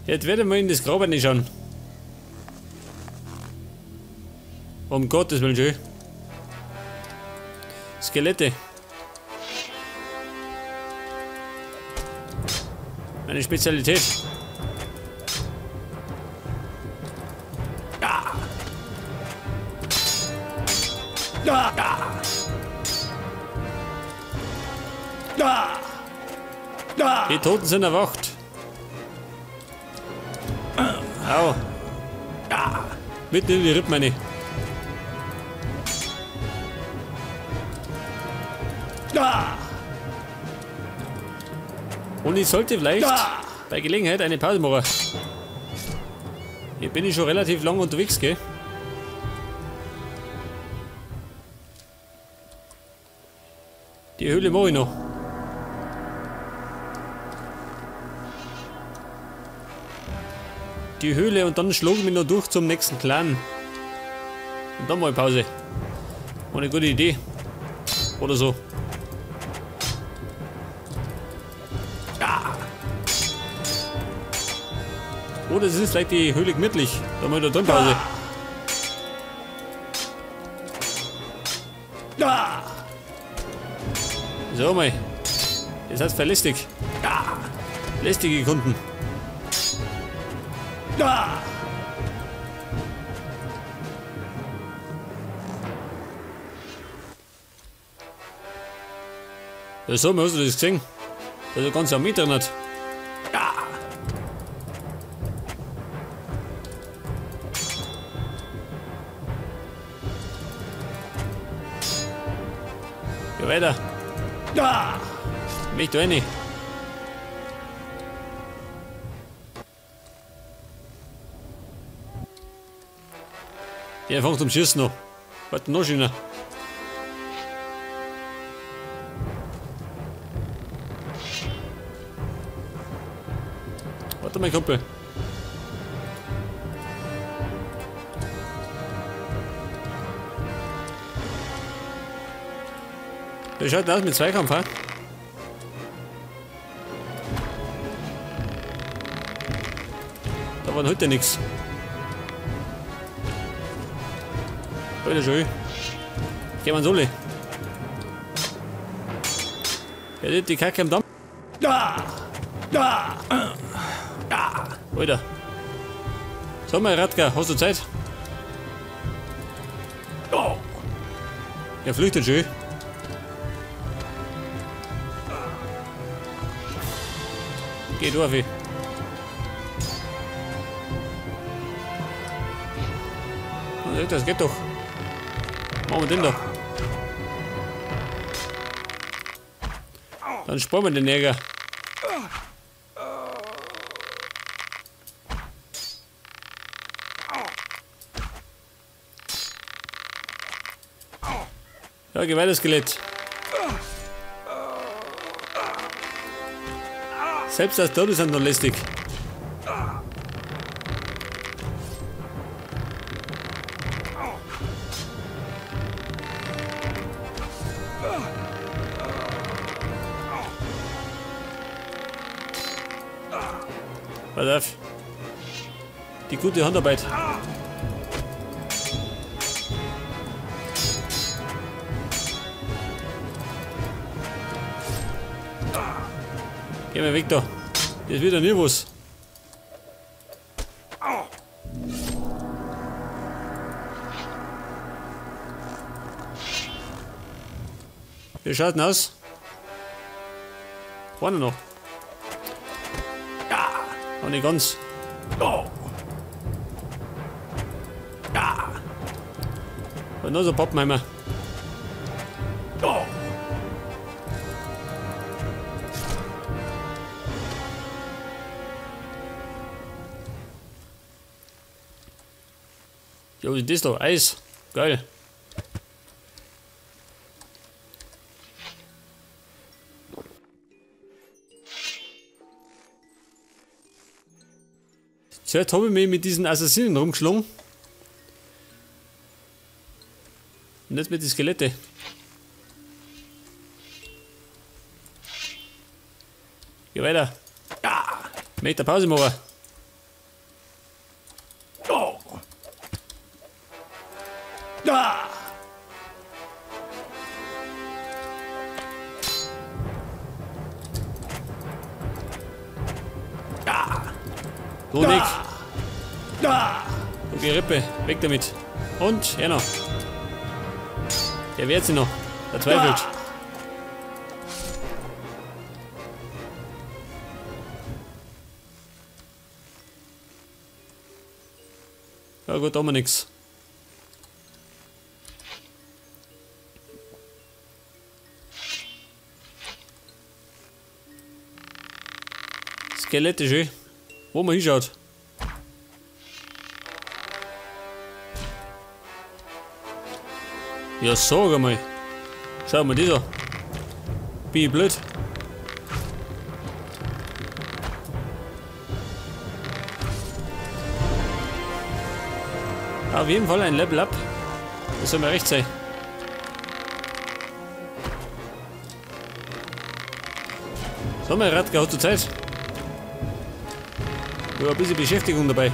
Jetzt werde ich mal in das Grab reinschauen. Um Gottes Willen, schön. Skelette. Meine Spezialität. Die Toten sind erwacht. Au. Mitten in die Rippen, meine. Und ich sollte vielleicht bei Gelegenheit eine Pause machen. Hier bin ich schon relativ lang unterwegs, gell? Die Höhle mache ich noch. Die Höhle und dann schlage ich mich noch durch zum nächsten Clan. Und dann mal Pause. War eine gute Idee. Oder so. Oder es ist vielleicht die Höhle gemütlich. Da mal da drin Pause. So mal. Das heißt verlässlich. Lästige Kunden. Ja, so, hast du das gesehen? Da ist eine ganze Armee drin. Hat. Ja, weiter. Mich da rein. Der fängt zum Schießen noch. Warte, noch schöner. Warte mal, Kumpel. Wie schaut denn aus mit Zweikampf, ha? Da war heute nichts. Alter, schön. Gehen wir ins Ole. Ja, die Kacke am Damm. Alter. Sag mal, Radka, hast du Zeit? Er flüchtet schön. Geh durch. Das geht doch. Machen wir den da. Dann sparen wir den Jäger. Ja, geh weiter, Skelett. Selbst das Tote sind noch lästig. Pass auf. Die gute Handarbeit. Geh mal weg da. Das ist wieder Nirvus. Wie schaut denn aus? Vorne noch. Noch nicht ganz. Und noch so ein Pappenheimer. Jo, was ist das da? Eis. Geil. Zuerst habe ich mich mit diesen Assassinen rumgeschlagen. Und jetzt mit den Skelette. Geh weiter. Möchte Pause machen. So nicht. Okay, Rippe. Weg damit. Und, er noch. Der wehrt sich noch. Der zweifelt. Ja gut, da haben wir nix. Skelette schön. Wo man hinschaut. Ja, sag einmal. Schau mal die da. Bin ich blöd. Auf jeden Fall ein Level Up. Das soll mir recht sein. So, mein Radger, hast du Zeit? Ja, ein bisschen Beschäftigung dabei.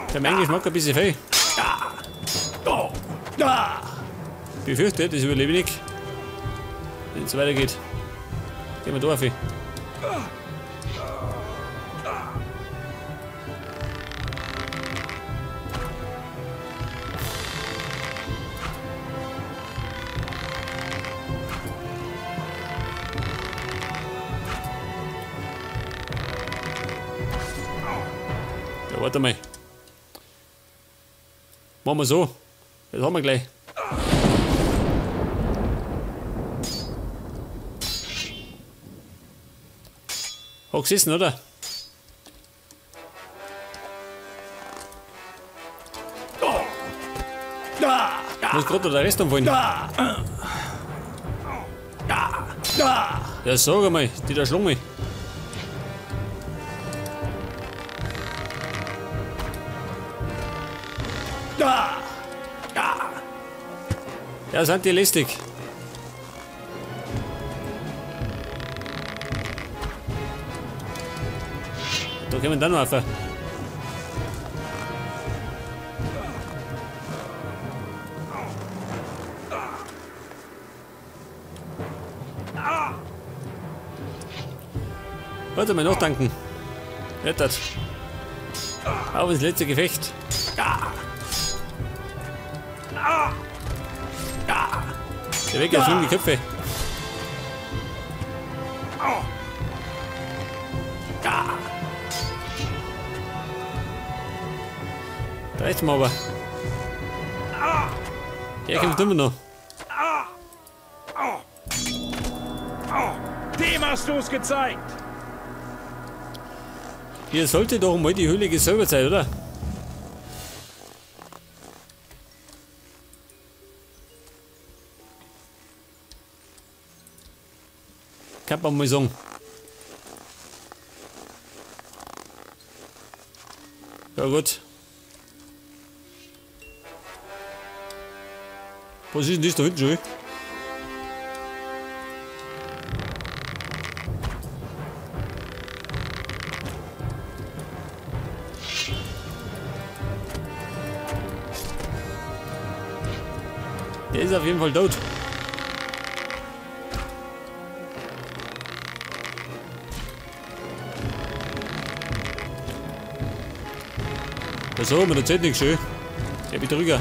Für meinen Geschmack ein bisschen viel. Befürchte, das überlebe ich nicht. Wenn es weitergeht. Gehen wir da auf. Ja, warte mal. Machen wir so. Das haben wir gleich. Hat gesessen, oder? Muss gerade noch der Rest umfallen. Ja, sag einmal, die da schlagen mich. Ja, sind die lästig. Da können wir dann noch rauf. Warte mal, nachtanken. Rettet. Auf ins letzte Gefecht. Der Weg ist die Köpfe. Da reicht's mir aber. Der kämpft immer noch. Dem hast du's gezeigt. Hier sollte doch mal die Höhle gesäubert sein, oder? Kann man mal sagen. Ja gut. Was ist denn das da hinten schon? Der ist auf jeden Fall tot. So, mit der Zeit nicht schön. Der Betrüger.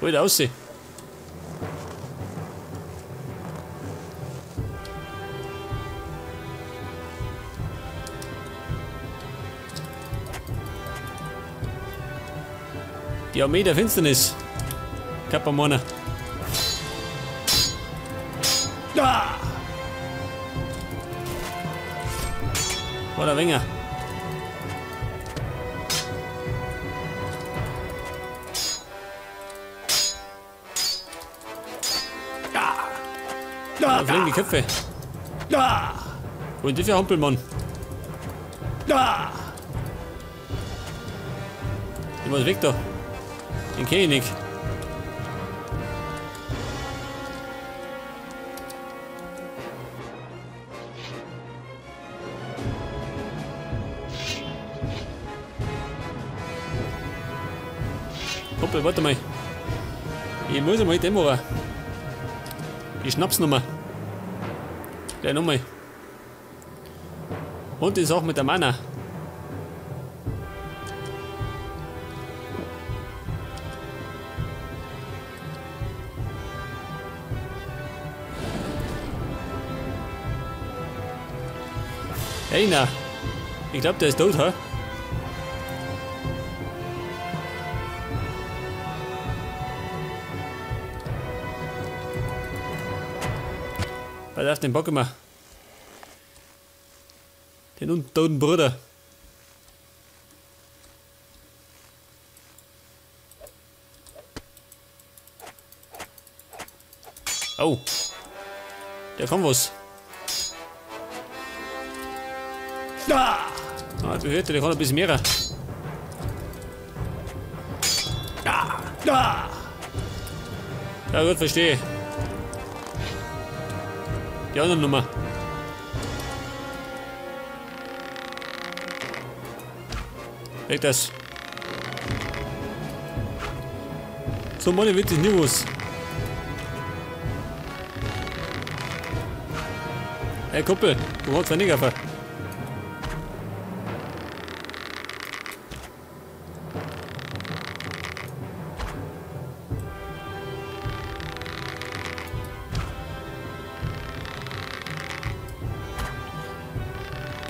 Holt aussehen. Die Armee der Finsternis. Kappermänner. War der Wenger. Da fliegen die Köpfe. Wo ist der Hampelmann? Ich muss weg da. Den kenn ich nicht. Hoppel, warte mal. Ich muss einmal den machen. Die Schnapsnummer. Gleich nochmal. Und die Sache mit der Mana. Hey, na. Ich glaube, der ist tot, ha? Pass auf, den Bock immer. Den untoten Bruder. Oh. Der kommt was. Ah, du hörst, der kann ein bisschen mehr. Ja gut, verstehe. Die andere Nummer. Weg das. So, meine wird sich nie was. Hey Kumpel, du hast weniger ver.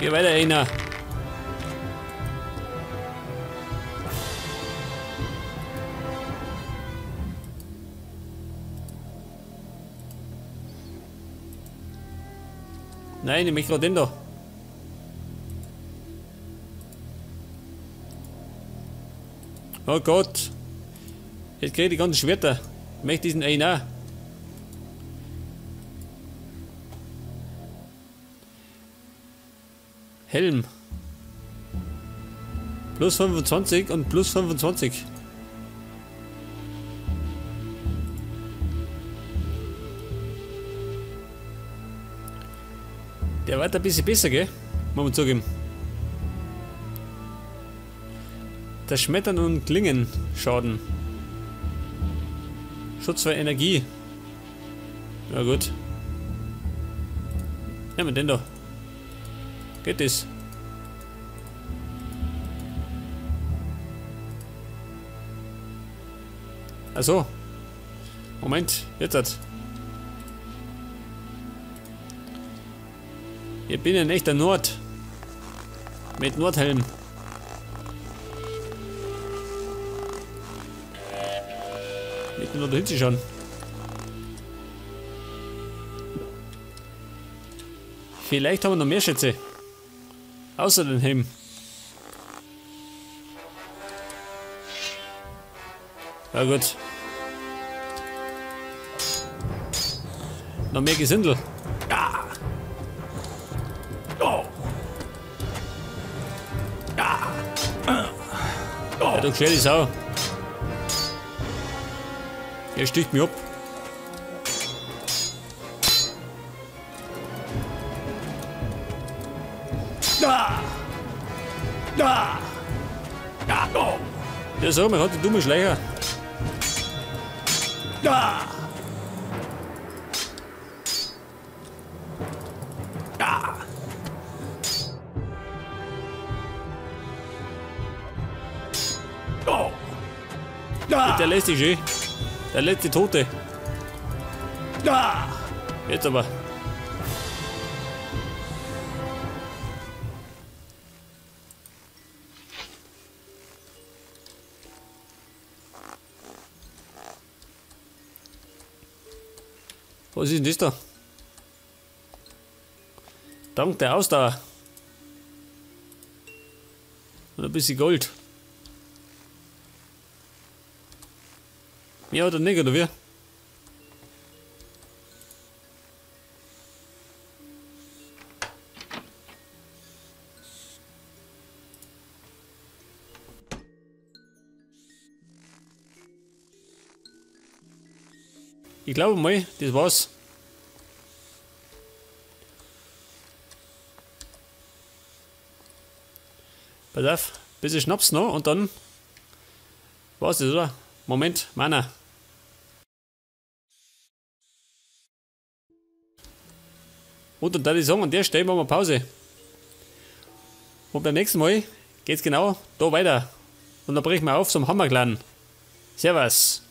Geh weiter, Einer. Nein, ich möchte gerade den da. Oh Gott. Jetzt kriege ich die ganzen Schwerter. Ich möchte diesen Einer. Helm. Plus 25 und plus 25. Der war ein bisschen besser, gell? Muss man zugeben. Das Schmettern und Klingen Schaden. Schutz vor Energie. Na gut. Nehmen wir den da. Geht das? Achso. Moment, jetzt hat. Ich bin ein echter Nord. Mit Nordhelm. Mit nur da hinten schauen. Vielleicht haben wir noch mehr Schätze. Außer den Helm. Ja gut. Noch mehr Gesindel. Ah. Oh. Ah. Oh. Ja, du gescheit die Sau. Er sticht mich ab. Ja, so, man hat die dumme Schleicher. Der lässt sich schön. Der letzte Tote. Jetzt aber. Was ist denn das da? Dank der Ausdauer. Und ein bisschen Gold. Mehr oder nicht, oder wie? Ich glaube mal, das war's. Pass auf, bisschen Schnaps noch und dann war's das, oder? Moment, Mana. Und dann würde ich sagen, an der Stelle machen wir Pause. Und beim nächsten Mal geht's genau da weiter. Und dann brechen wir auf zum Hammerclan. Servus.